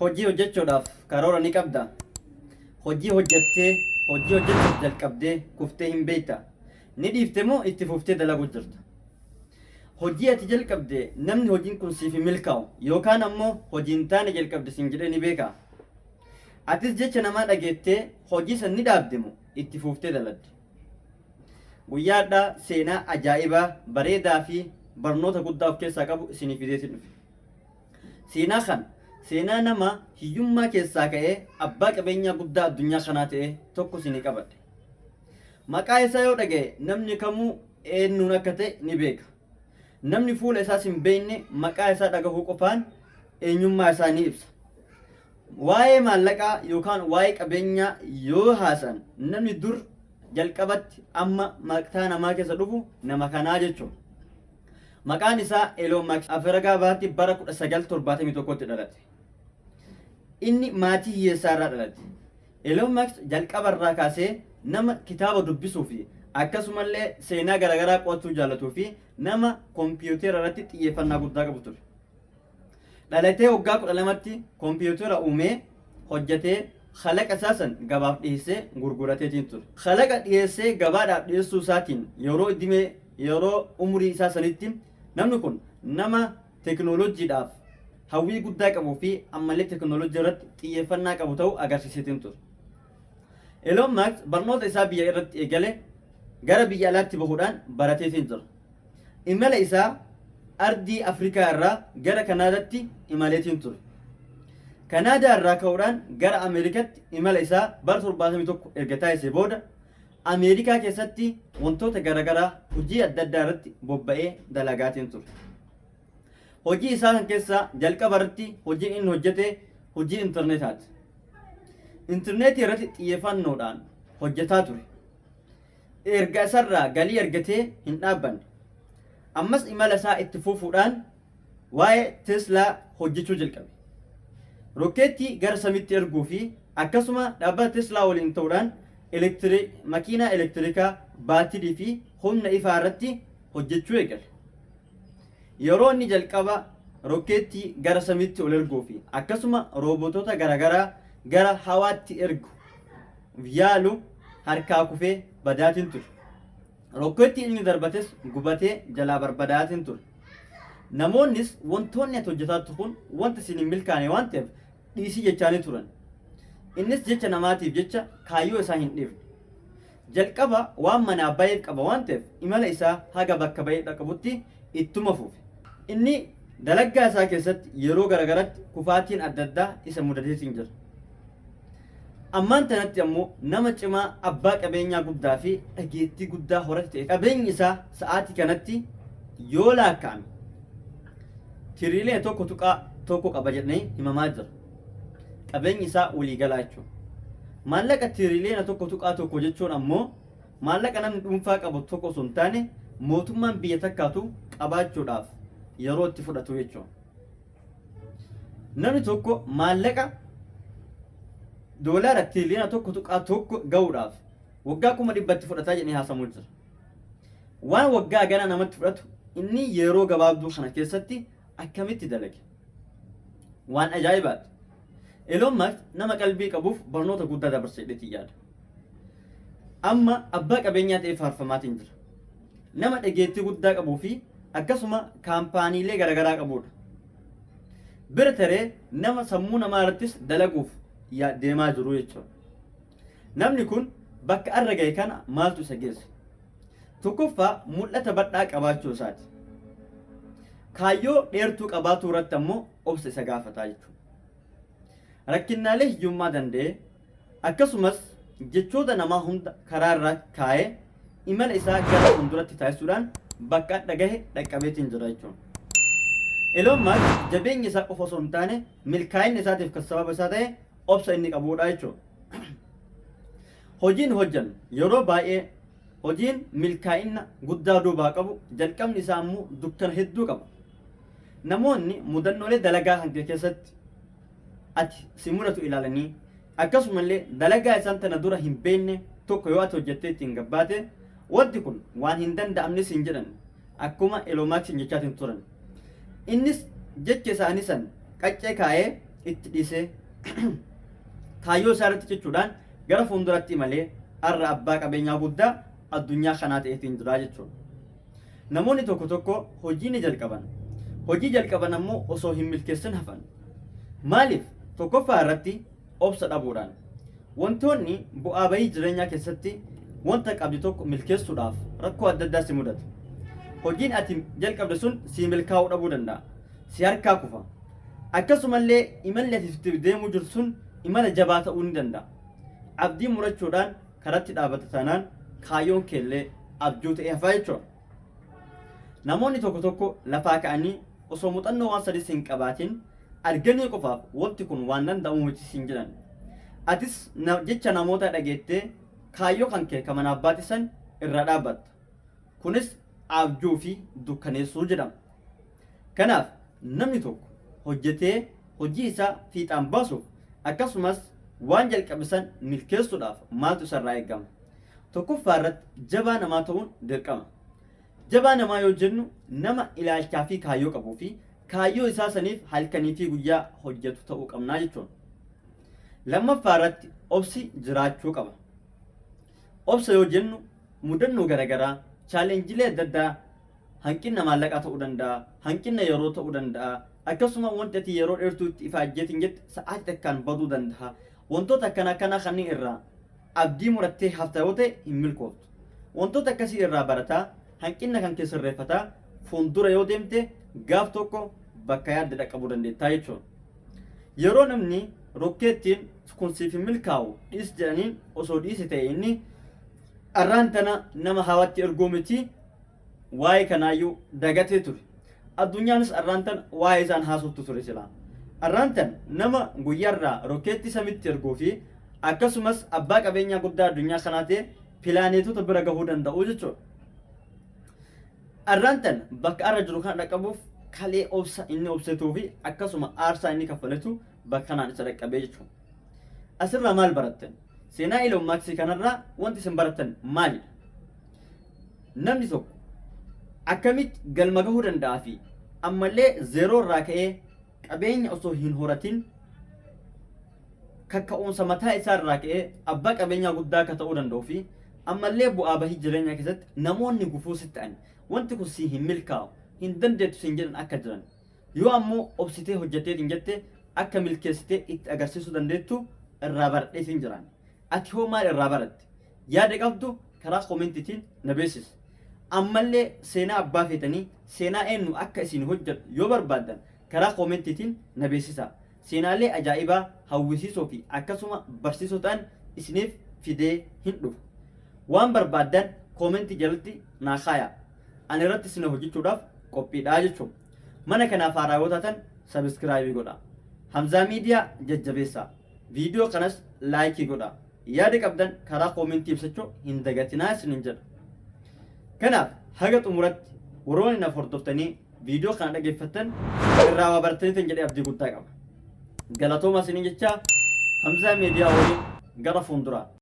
Hojii hojjechuudhaaf karoora ni qabdaa? Hojii hojjettee, hojii hojjechuuf jalqabdee kuftee hin beektaa? Ni dhiifte moo itti fuftee dalaguu jirta? Hojii ati jalqabde namni hojiin kun siif hin milkaa'u yookaan ammoo hojii hin taane jalqabde siin jedhee ni beekaa? Atis jecha namaa dhageettee hojii san ni dhaabde moo itti fuftee daladde? Guyyaa hadhaa seenaa ajaa'ibaa bareedaa fi barnoota guddaa of keessaa qabu isinii fideetiin dhufe. Seenaa kana seenaa nama hiyyummaa keessaa ka'ee abbaa qabeenyaa guddaa addunyaa kanaa ta'e tokko isinii qabadhe. Maqaa isaa yoo dhaga'e namni kamuu eenyuun akka ta'e ni beeka. Namni fuula isaas hin beekne maqaa isaa dhagahuu qofaan eenyummaa isaa ni ibsa. Waa'ee maallaqaa yookaan waa'ee qabeenyaa yoo haasan namni dur jalqabatti amma maqtaa namaa keessa dhufu nama kanaa jechuudha. Maqaan isaa Elon Musk Afrikaa Bahaatti bara 1971tti dhalate. Inni maatii hiyyeessaa irraa dhalate. Elon Musk jalqaba irraa kaasee nama kitaaba dubbisuu fi akkasumallee seenaa garaagaraa qo'achuu jaalatuu fi nama kompiiyuutera irratti xiyyeeffannaa guddaa qabu ture. Dhalatee waggaa 12tti kompiiyuutera uumee hojjetee kalaqa isaa san gabaaf dhiyeessee gurgurateetiin ture. Kalaqa dhiyeessee gabaadhaaf dhiyeessuu isaatiin yeroo idimee yeroo umurii isaa sanitti namni kun nama teekinooloojiidhaaf hawwii guddaa qabuu fi ammallee teekinooloojii irratti xiyyeeffannaa qabu ta'uu agarsiiseetiin ture. Elon Musk barnoota isaa biyya irratti eegale gara biyya alaatti bahuudhaan barateetiin jira. Imala isaa ardii Afrikaa irraa gara Kanaadaatti imaleetiin ture. Kanaadaa irraa ka'uudhaan gara Ameerikaatti imala isaa bara 71 erga taasisee booda Ameerikaa keessatti wantoota garaagaraa hojii adda addaa irratti bobba'ee dalagaatiin ture. Hojii isaa kan keessaa jalqaba irratti hojiin inni hojjete hojii intarneetaati. Intarneetii irratti xiyyeeffannoodhaan hojjetaa ture. Erga isarraa galii argatee hin dhaabbanne. Ammas imala isaa itti fufuudhaan waa'ee Teslaa hojjechuu jalqabe. Rokkeettii gara samiitti erguu fi akkasuma dhaabbata Teslaa waliin ta'uudhaan makiinaa elektirikaa baatirii fi humna ifaa irratti hojjechuu eegale. Yeroo inni jalqaba rokkeettii gara samiitti ol erguu fi akkasuma roobotota garaagaraa gara hawaatti ergu yaalu harkaa kufee badaatiin ture. Rokkeettii inni darbates gubatee jalaa barbadaatiin ture. Namoonnis wantoonni ati hojjetaattu kun wanta isin hin milkaane waan ta'eef dhiisii jechaanii turan. Innis jecha namaatiif jecha kaayyoo isaa hin dhiifne. Jalqaba waan manaa baheef qaba waan ta'eef imala isaa haga bakka bahee dhaqqabutti ittuma fufe. Inni dalaggaa isaa keessatti yeroo garagaratti kufaatiin adda addaa isa mudateetiin jira. Ammaan tanatti ammoo nama cimaa abbaa qabeenyaa guddaa fi dhageettii guddaa horate ta'e qabeenyi isaa sa'aatii kanatti yoo laakka'ame tiriiliyoona 1.1 qaba jedhanii himamaa jira. Qabeenyi isaa waliigalaa jechuudha. Maallaqa tiriiliyoona 1.1 jechuun ammoo maallaqa namni dhuunfaa qabu tokko osoo hin taane mootummaan biyya takkaatu qabaachuudhaaf yeroo itti fudhatu jechuudha. Namni tokko maallaqa doolaara tiriiliyoona 1.1 gahuudhaaf waggaa 100,000tti fudhataa jedhanii haasamuu jira. Waan waggaa gana namatti fudhatu inni yeroo gabaabduu kana keessatti akkamitti dalage? Waan ajaa'ibaati. Elon Musk nama qalbii qabuuf barnoota guddaa dabarse jedheetiin yaada. Amma abbaa qabeenyaa ta'ee faarfamaatiin jira. Nama dhageettii guddaa qabuu fi akkasuma kaampaaniilee garaagaraa qabudha. Bira taree nama sammuu namaa irrattis dalaguuf deemaa jiru jechuudha. Namni kun bakka arra gahe kana maaltu isa geesse? Tokkoffaa mul'ata bal'aa qabaachuu isaati. Kaayyoo dheertuu qabaatuu irratti ammoo obsa isa gaafataa jechuudha. Rakkinnaalee hiyyummaa danda'ee akkasumas jechoota namaa hunda karaa irraa kaa'ee imala isaa gara fuulduratti taasisuudhaan bakka adda gahe dhaqqabeetiin jira jechuudha. Elon Musk jabeenya isaa qofa osoo hin taane milkaa'ina isaatiif kan sababa isaa ta'e obsa inni qabudha jechuudha. Hojiin hojjennu yeroo baay'ee hojiin milkaa'ina guddaa duubaa qabu jalqabni isaa immoo dukkana hedduu qaba. Namoonni mudannoolee dalagaa kan kee keessatti ati si mudatu ilaalanii akkasumallee dalagaa isaan tana dura hin beekne tokko yoo ati hojjettee ittiin gabbaate wanti kun waan hin danda'amne siin jedhan akkuma Elon Musk jechaatiin turan. Innis jecha isaanii san qaccee kaa'ee itti dhiisee kaayyoo isaa irratti cichuudhaan gara fuulduratti imalee har'a abbaa qabeenyaa guddaa addunyaa kanaa ta'eetiin jira jechuudha. Namoonni tokko tokko hojii ni jalqaban. Hojii jalqaban ammoo osoo hin milkeessin hafan. Maaliif? Tokkoffaa irratti obsa dhabuudhaan. Wantoonni bu'aa bayii jireenyaa keessatti wanta qabdu tokko milkeessuudhaaf rakkoo adda addaa si mudata. Hojiin ati jalqabde sun sii milkaa'uu dhabuu danda'a. Si harkaa kufa. Akkasumallee imalli ati itti deemuu jirtu sun imala jabaa ta'uu ni danda'a. Abdii murachuudhaan karatti dhaabata taanaan kaayyoon keellee abjuu ta'ee hafaa jechuudha. Namoonni tokko tokko lafaa ka'anii osoo muuxannoo waan sadis hin qabaatin arganii qofaaf wanti kun waan danda'amu miti siin jedhan. Atis jecha namoota dhageettee kaayyoo kan kee ka mana abbaati san irraa dhaabbatta. Kunis abjuu fi dukkaneessuu jedhama. Kanaaf namni tokko hojjetee hojii isaa fiixaan baasuuf akkasumas waan jalqabe san milkeessuudhaaf maaltu isarraa eegama? Tokkoffaa irratti jabaa namaa ta'uun dirqama. Jabaa namaa yoo jennu nama ilaalchaa fi kaayyoo qabuu fi kaayyoo isaa saniif halkanii fi guyyaa hojjetu ta'uu qabnaa jechuudha. Lammaffaa irratti obsi jiraachuu qaba. Obsa yoo jennu mudannoo garaagaraa, chaalenjilee adda addaa hanqina maallaqaa ta'uu danda'a, hanqina yeroo ta'uu danda'a, akkasuma wanti ati yeroo dheertuu itti ifaajjeetiin jette sa'aatii takkaan baduu danda'a. Wantoota akkana akkanaa kanneen irraa abdii murattee hafta yoo ta'e hin milkooftu. Wantoota akkasii irraa barataa, hanqina kan kee sirreeffataa fuuldura yoo deemte gaaf tokko bakka yaadde dhaqqabuu dandeettaa jechuudha. Yeroo namni rokkeettiin kun siif hin milkaa'u dhiis jedhaniin osoo dhiise ta'e inni arraan tana nama hawatti erguu miti waa'ee kanaayyuu dagatee ture. Addunyaanis arraan tana waa'ee isaan haasoftu ture silaa. Arraan tana nama guyyaarraa rokkeettii samitti erguu fi akkasumas abbaa qabeenyaa guddaa addunyaa kanaa ta'e pilaaneetota bira gahuu danda'u jechuudha. Arraan tana bakka arra jiru kana dhaqqabuuf kalee obsa inni obsetuu fi akkasuma aarsaa inni kaffaletu bakka kanaan isa dhaqqabee jechuudha. Asirraa maal barattan? Seenaa Elon Musk kanarraa wanti isin barattan maalidha? Namni tokko akkamitti galma gahuu danda'a fi ammallee zeeroo irraa ka'ee qabeenya osoo hin horatin kakka'umsa mataa isaa irraa ka'ee abbaa qabeenyaa guddaa akka ta'uu danda'uu fi ammallee bu'aa bahii jireenyaa keessatti namoonni gufuu sitti ta'an wanti kun si hin milkaa'u hin dandeettu siin jedhan akka jiran yoo ammoo obsitee hojjetteetiin jette akka milkeessitee itti agarsiisuu dandeettu irraa baradheetiin jiraan. Ati hoo maal irraa baratte? Yaada qabdu karaa koomentiitiin na beeksisi. Ammallee seenaa abbaa feetanii seenaa eenyu akka isin hojjedhu yoo barbaaddan karaa koomentiitiin na beeksisaa. Seenaalee ajaa'ibaa hawwisiisoo fi akkasuma barsiisoo ta'an isiniif fidee hin dhufu. Waan barbaaddan koomentii jalatti naa kaayaa. Ani irratti isin hojjechuudhaaf qophiidha jechuudha. Mana kanaaf haaraa yoo taatan sabiskiraayibii godhaa. Hamzaa Miidiyaa jajjabeessaa. Viidiyoo kanas laayikii godhaa. Yaada qabdan karaa koomentii ibsachuu hin dagatinaa isinin jedha. Kanaaf haga xumuratti warroonni naaf hordoftanii viidiyoo kana dhageeffattan irraa waa barataniitan jedhee abdii guddaa qaba. Galatoomaa isinin jechaa Hamzaa Miidiyaa waliin gara fuulduraa.